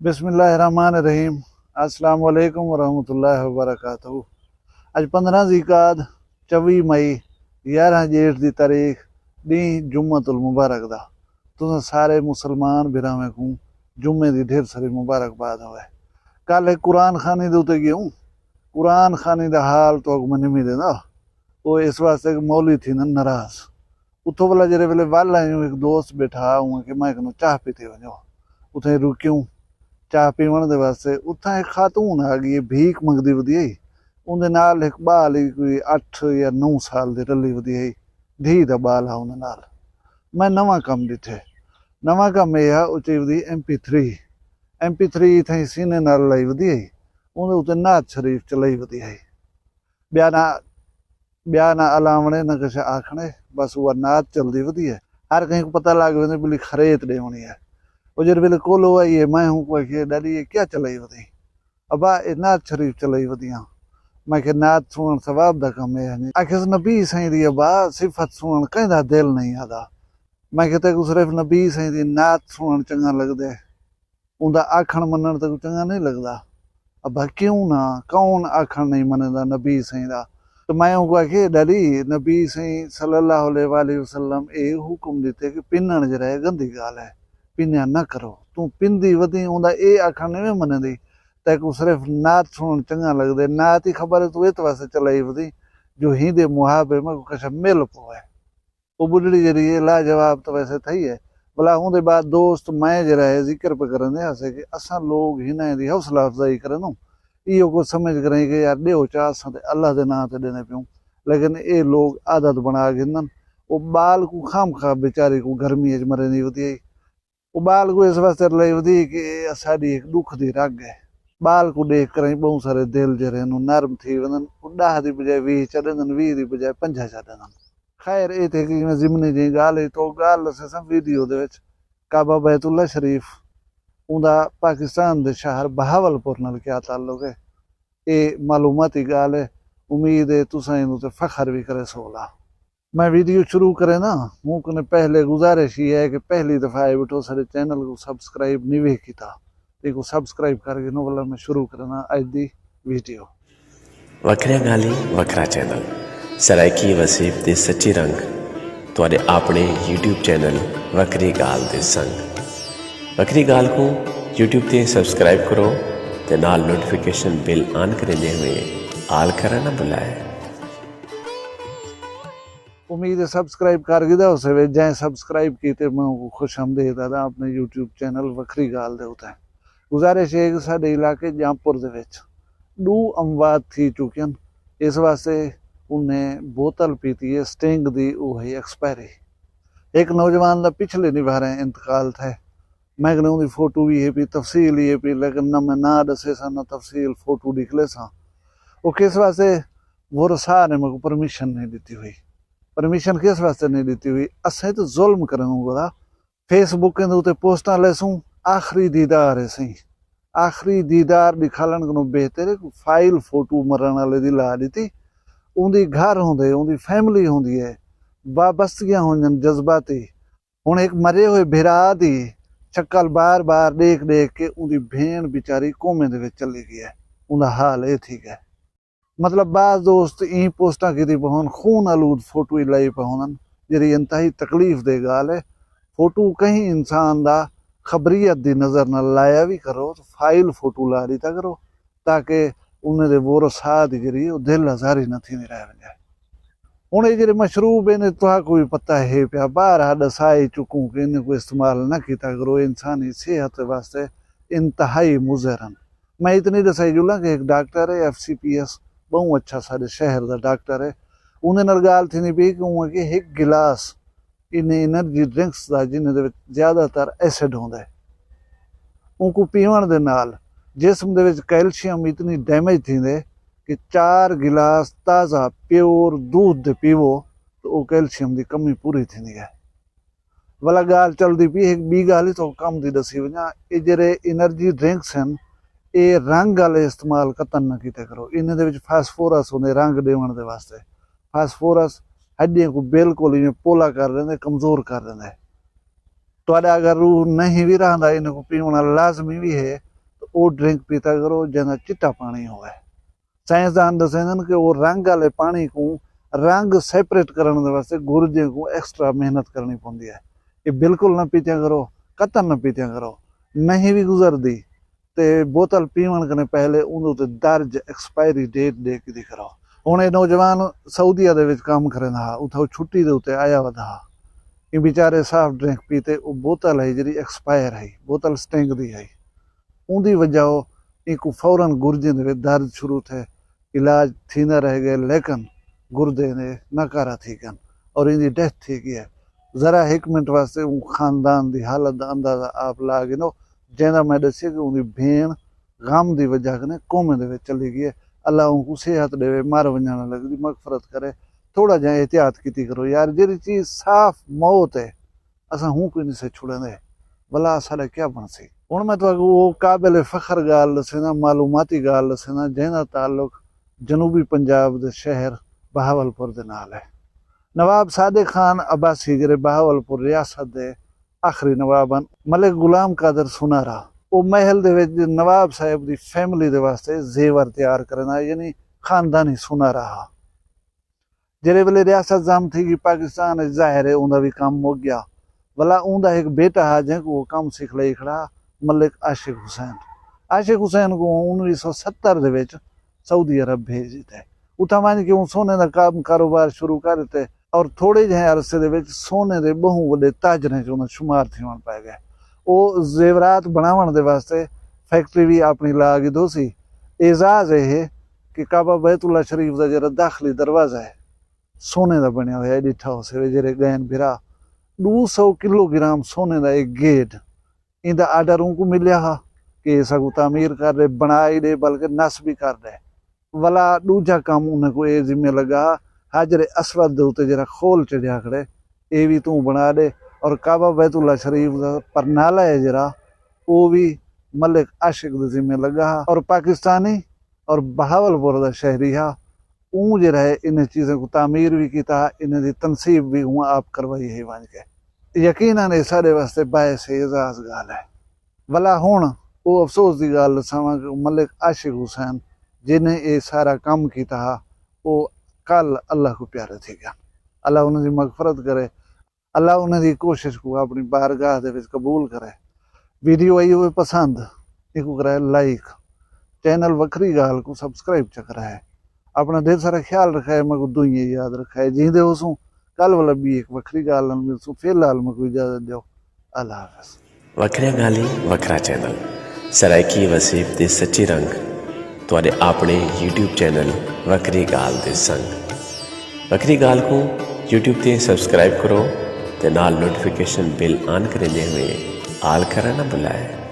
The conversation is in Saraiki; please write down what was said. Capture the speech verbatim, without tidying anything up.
بسم اللہ الرحمن الرحیم۔ السلام علیکم ورحمۃ اللہ وبرکاتہ۔ اڄ پندرہ ذی قعدہ، چوی مئی، یارہاں ڄیٹھ دی تاریخ، ݙینہہ جمعۃ المبارک دا۔ تساں سارے مسلمان بھراویں کوں جمعے دی ڈھیر ساری مبارکباد ہووے۔ کل ہک قرآن خوانی دے اتے ڳیوں، قرآن خوانی دا حال تہاکوں میں نمی ݙیندا۔ او اس واسطے کہ مولوی تھیندن ناراض۔ اتھوں ولا جیڑھے ویلے ول آیوں، ہک دوست ٻیٹھا، اوں آکھیا میں کنوں چاہ پیتی ونڄو۔ اتھیں رکیوں، چاہ پیوݨ دے واسطے۔ اتھاں ہک خاتون آ ڳئی، بھیک منگدی ودی ہئی۔ اوندے نال ہک ٻال ہئی، کوئی اٹھ یا نو سال دی رلی ودی ہئی، دھی دا ٻال ہا اوندے نال۔ میں نواں کم ݙٹھے۔ نواں کم اے ہا، او چئی ودی M P three, M P three اتھائیں سینے نال لائی ودی ہئی، اوندے اتے نعت شریف چلائی ودی ہئی۔ ٻیا نہ ٻیا نہ الاوݨے نہ کجھ آکھݨے، بس اوہا نعت چلدی ودی ہے۔ ہر کہیں کوں پتہ لڳ ویندے بلی خریت ݙیوݨی ہے۔ او جیڑھے ویلے کولو آئی ہے، میں اونکوں آکھیے ݙاݙی اے کیا چلائی ودی؟ ابا اے نعت شریف چلائی ودی ہاں۔ میں آکھیے نعت سݨݨ ثواب دا کم ہے ہنی؟ آکھیس نبی سائیں دی ابا صفت سݨݨ کہیں دا دل نہیں آہدا۔ میں آکھیے تیکوں صرف نبی سائیں دی نعت سݨݨ چنڳا لڳدے؟ اوندا آکھݨ منݨ تیکوں چنڳا نئیں لڳدا؟ ابا کیوں نہ، کون آکھݨ نئیں منیندا نبی سئیں دا؟ تے میں اونکوں آکھیے ڈیڈی، نبی سئیں صلی اللہ علیہ وآلہ وسلم اے حکم ݙتے کہ پنݨ جیڑھا ہے گندی ڳالھ ہے، پنیا نہ کرو۔ توں پندی ودیں، اوندا اے آکھݨ نئیں منیندی؟ تیکوں صرف نعت سݨݨ چنڳا لڳدے، نعت ہی خبر ہے توں ات واسطے چلائی ودیں جو ہیندے محابے میں کوئی کشا مل پوے۔ او ٻڈھڑی جیڑھی ہے لاجواب تاں ویسے تھئی ہے، بھلا اوندے بعد دوست میں جیڑھا ہے ذکر پہ کریندے ہاسے کہ اساں لوگ ہنائیں دی حوصلہ افزائی کریندوں، ایہو کجھ سمجھ کرائیں کہ یار ݙیو چا اساں تے اللہ دے ناں تے ݙیندے پیوں، لیکن اے لوگ عادت بݨا گھندن۔ او ٻال کوں خام خواہ بیچاری کوں گرمی اچ مریندی ہوندی ہئی۔ او ٻال کوں اس واسطے رلائی ودی کہ اے اساݙی ہک ݙکھ دی رڳ ہے۔ ٻال کوں ݙیکھ کرائیں ٻہوں سارے دل جیڑھے ہن او نرم تھی ویندن۔ او ݙاہ دی بجائے ویہہ چا ݙیندن، ویہہ دی بجائے پنجاہ چا ݙیندن۔ خیر، اے تھے کہ میں ضمنی جیں ڳالھ ہے، تو ڳالھ ݙسیساں ویڈیو دے وچ۔ کعبہ بیت اللہ شریف، اوندا پاکستان دے شہر بہاول پور نال کیا تعلق ہے؟ اے معلوماتی ڳالھ ہے، امید ہے تساں ایندے تے فخر وی کریسو لا۔ میں ویڈیو شروع کریندا، اوں کنے پہلے گزارش یہ ہے کہ پہلی دفعہ آئے بیٹھو ساڈے چینل کوں سبسکرائب نہیں وے کیتا، تے کو سبسکرائب کر گھنو، ولا میں شروع کریندا اج دی ویڈیو۔ وکھریاں ڳالھیں، وکھرا چینل، سرائیکی وسیب دے سچی رنگ، تہاݙے آپݨے یوٹیوب چینل وکھری ڳالھ دے سنگ۔ وکھری ڳالھ کوں یوٹیوب تے سبسکرائب کرو تے نال نوٹیفیکیشن بیل آن کریندے ہوئے آل کرݨ نہ بھلائے۔ امید ہے سبسکرائب کر گھدا ہوسے وے، جیں سبسکرائب کیتے میں اونکوں خوش آمدید آہداں اپݨے یوٹیوب چینل وکھری ڳالھ دے اتے۔ گزارش ہے کہ ساڈے علاقے جامپور دے وچ ݙو اموات تھی چکین، اس واسطے انہیں بوتل پیتی ہے سٹنگ دی، او ہئی ایکسپائری۔ ہک نوجوان دا پچھلے ݙیہاڑے انتقال تھئے۔ میں کنے اوندی فوٹو وی ہے پئی، تفصیل ہی ہے پئی، لیکن نہ میں ناں ݙسیساں نہ تفصیل، فوٹو ݙکھلیساں۔ او کس واسطے؟ ورثاء نے میکوں پرمیشن نہیں ݙتی ہوئی۔ پرمیشن کس واسطے نہیں ݙتی ہوئی؟ اساں تے ظلم کرݨ گھدا۔ فیس بک دے اتے پوسٹاں لیسوں، آخری دیدار ہے سئیں، آخری دیدار ݙکھالݨ کنوں بہتر ہے کوئی فائل فوٹو مرݨ والے دی لا ݙتی۔ اوندی گھر ہوندے، اوندی فیملی ہوندی ہے، وابستگیاں ہوندن جذباتی۔ ہݨ ہک مرے ہوئے بھرا دی شکل بار بار ݙیکھ ݙیکھ کے اوندی بھیݨ بیچاری کومے دے وچ چلی ڳئی ہے، اوندا حال اے تھی ڳئے۔ مطلب بعض دوست ایں پوسٹاں کیتی پئے ہن، خون آلود فوٹو ہی لائی پئے ہوندن، جیڑھی انتہائی تکلیف دہ ڳالھ ہے۔ فوٹو کہیں انسان دا خبریت دی نظر نال لایا وی کرو تے فائل فوٹو لا ݙتا کرو، تاکہ انہیں دے ورثاء دی جیڑھی او دل آزاری نہ تھیندی رہ ونڄے۔ ہݨ اے جیڑھے مشروب ہن، تہاکوں وی پتہ ہے پیا، بارہا ݙسا ہی چکوں کہ انہیں کوں استعمال نہ کیتا کرو، انسانی صحت واسطے انتہائی مضر ہن۔ میں اتنی ݙسائی جلاں کہ ہک ڈاکٹر ہے ایف سی پی ایس، ٻہوں اچھا ساݙے شہر دا ڈاکٹر ہے، اوندے نال ڳالھ تھیندی پئی کہ اوں کہ ہک گلاس انہیں انرجی ڈرنکس دا جنہیں دے وچ زیادہ تر ایسڈ ہوندا ہے، اونکوں پیوݨ دے نال جسم دے وچ کیلشیم اتنی ڈیمیج تھیندے کہ چار گلاس تازہ پیور دودھ دے پیوو تو او کیلشیم دی کمی پوری تھیندی ہے۔ ولا ڳالھ چلدی پئی، ہک ٻی ڳالھ ہی تو کم دی ݙسی ونڄاں، اے جیڑھے انرجی ڈرنکس ہن، اے رنگ والے استعمال قطعاً نہ کیتے کرو۔ انہیں دے وچ فاسفورس ہوندے رنگ ݙیوݨ دے واسطے۔ فاسفورس ہڈیاں کوں بالکل ایویں پولا کر ݙیندے، کمزور کر ݙیندے۔ تہاݙا اگر روح نہیں وی رہندا، انہیں کوں پیوݨا لازمی وی ہے، او ڈرنک پیتا کرو جیندا چٹا پاݨی ہووے۔ سائنسدان ݙسیندن کہ او رنگ آلے پاݨی کوں رنگ سیپریٹ کرݨ دے واسطے گرجیں کوں ایکسٹرا محنت کرݨی پوندی ہے۔ اے بالکل نہ پیتیاں کرو، قطعا نہ پیتیاں کرو۔ نہیں وی گزردی تے بوتل پیوݨ کنے پہلے اوندے اتے درج ایکسپائری ڈیٹ ݙیکھ دی کرو۔ ہݨ اے نوجوان سعودیہ دے وچ کم کریندا ہا، اتھاں او چھٹی دے اتے آیا ودا ہا۔ ایں بیچارے سافٹ ڈرنک پیتے او بوتل ہئی جیڑھی ایکسپائر ہئی، بوتل سٹنگ دی ہئی۔ اوندی وجہ اینکوں فورا گرجیں دے وچ درد شروع تھئے، علاج تھیندا رہ ڳئے لیکن گردے دے ناکارہ تھی ڳن اور ایندی ڈیتھ تھی ڳئی ہے۔ ذرا ہک منٹ واسطے اوں خاندان دی حالت دا اندازہ آپ لا گھنو جیندا میں ݙسیے کہ اوندی بھیݨ غم دی وجہ کنے کومے دے وچ چلی ڳئی ہے۔ اللہ اونکوں صحت ݙیوے، مر ونڄݨ آلے دی مغفرت کرے۔ تھوڑا جیہاں احتیاط کیتی کرو یار، جیڑھی چیز صاف موت ہے اساں ہوں کوئی نسے چھڑیندے، ولا اساݙا کیا بݨسی؟ ہݨ میں تہاکوں او قابل فخر ڳالھ ݙسینداں، معلوماتی ڳالھ ݙسینداں جیندا تعلق جنوبی پنجاب دے شہر بہاول پور دے نال ہے۔ نواب صادق خان عباسی جیڑھے بہاول پور ریاست دے آخری نواب ہن، ملک غلام قادر سونارا او محل دے وچ نواب صاحب دی فیملی دے واسطے زیور تیار کریندا یعنی خاندانی سونارا ہا۔ جیڑھے ویلے ریاست ضم تھی ڳئی پاکستان اچ ظاہر ہے اوندا وی کم مک ڳیا۔ ولا اوندا ہک بیٹا ہا جینکوں او کم سکھلائی کھڑا ہا، ملک عاشق حسین۔ عاشق حسین کوں انویہہ سو ستر دے وچ سعودی عرب بھیج ݙتے۔ اتھاں ونڄ کے اوں سونے دا کم کاروبار شروع کر ݙتے اور تھوڑے جہیں عرصے دے وچ سونے دے ٻہوں وݙے تاجریں چ اوندا شمار تھیوݨ پئے ڳئے۔ او زیورات بݨاوݨ دے واسطے فیکٹری وی اپݨی لا گھدوسی۔ اعزاز اے ہے کہ کعبہ بیت اللہ شریف دا جیڑھا داخلی دروازہ ہے سونے دا بݨیا ہویا ہے، ݙٹھا ہوسے وے جیڑھے ڳئن بھرا۔ ݙو سو کلو گرام سونے دا اے گیٹ، ایندا آرڈر اونکوں ملیا ہا کہ ایساکوں تعمیر کر ݙے، بݨا ای ݙے بلکہ نصب وی کر ݙے۔ ولا ݙوجھا کم انہیں کوں اے ذمے لڳا ہا، حجر اسود دے اتے جیڑھا خول چڑھیا کھڑے اے وی توں بݨا ݙے، اور کعبہ بیت اللہ شریف دا پرنالہ ہے جیڑھا او وی ملک عاشق دے ذمے لڳا ہا اور پاکستانی اور بہاول پور دا شہری ہا۔ اوں جیڑھا ہے انہیں چیزیں کوں تعمیر وی کیتا ہا، انہیں دی تنصیب وی اوں آپ کروائی ہئی ونڄ کے۔ یقینا اے ساݙے واسطے باعث اعزاز ڳالھ ہے۔ ولا ہݨ او افسوس دی ڳالھ ݙساواں کہ ملک عاشق حسین جنہیں اے سارا کم کیتا ہا او کل اللہ کوں پیارے تھی ڳئن۔ اللہ انہیں دی مغفرت کرے۔ اللہ انہیں دی کوشش کوں اپݨی بارگاہ دے وچ قبول کرے۔ ویڈیو آئی ہووے پسند، ایکوں کرائے لائک، چینل وکھری ڳالھ کوں سبسکرائب چا کرائے۔ اپݨا ڈھیر سارا خیال رکھائے، میکوں دعائیں یاد رکھائے۔ جیندے ہوسوں کل ولا ٻی ہک وکھری ڳالھ نال ملسوں۔ فی الحال میکوں اجازت ݙیو، اللہ حافظ۔ وکھریاں ڳالھیں وکھرا چینل، سرائیکی وسیب دے سچے رنگ، تہاݙے اپݨے یوٹیوب چینل وکھری ڳالھ دے سنگ۔ وکھری ڳالھ کوں یوٹیوب تے سبسکرائب کرو تے نال نوٹیفیکیشن بیل آن کریندے ہوئے آل کرݨ نہ بھلائے۔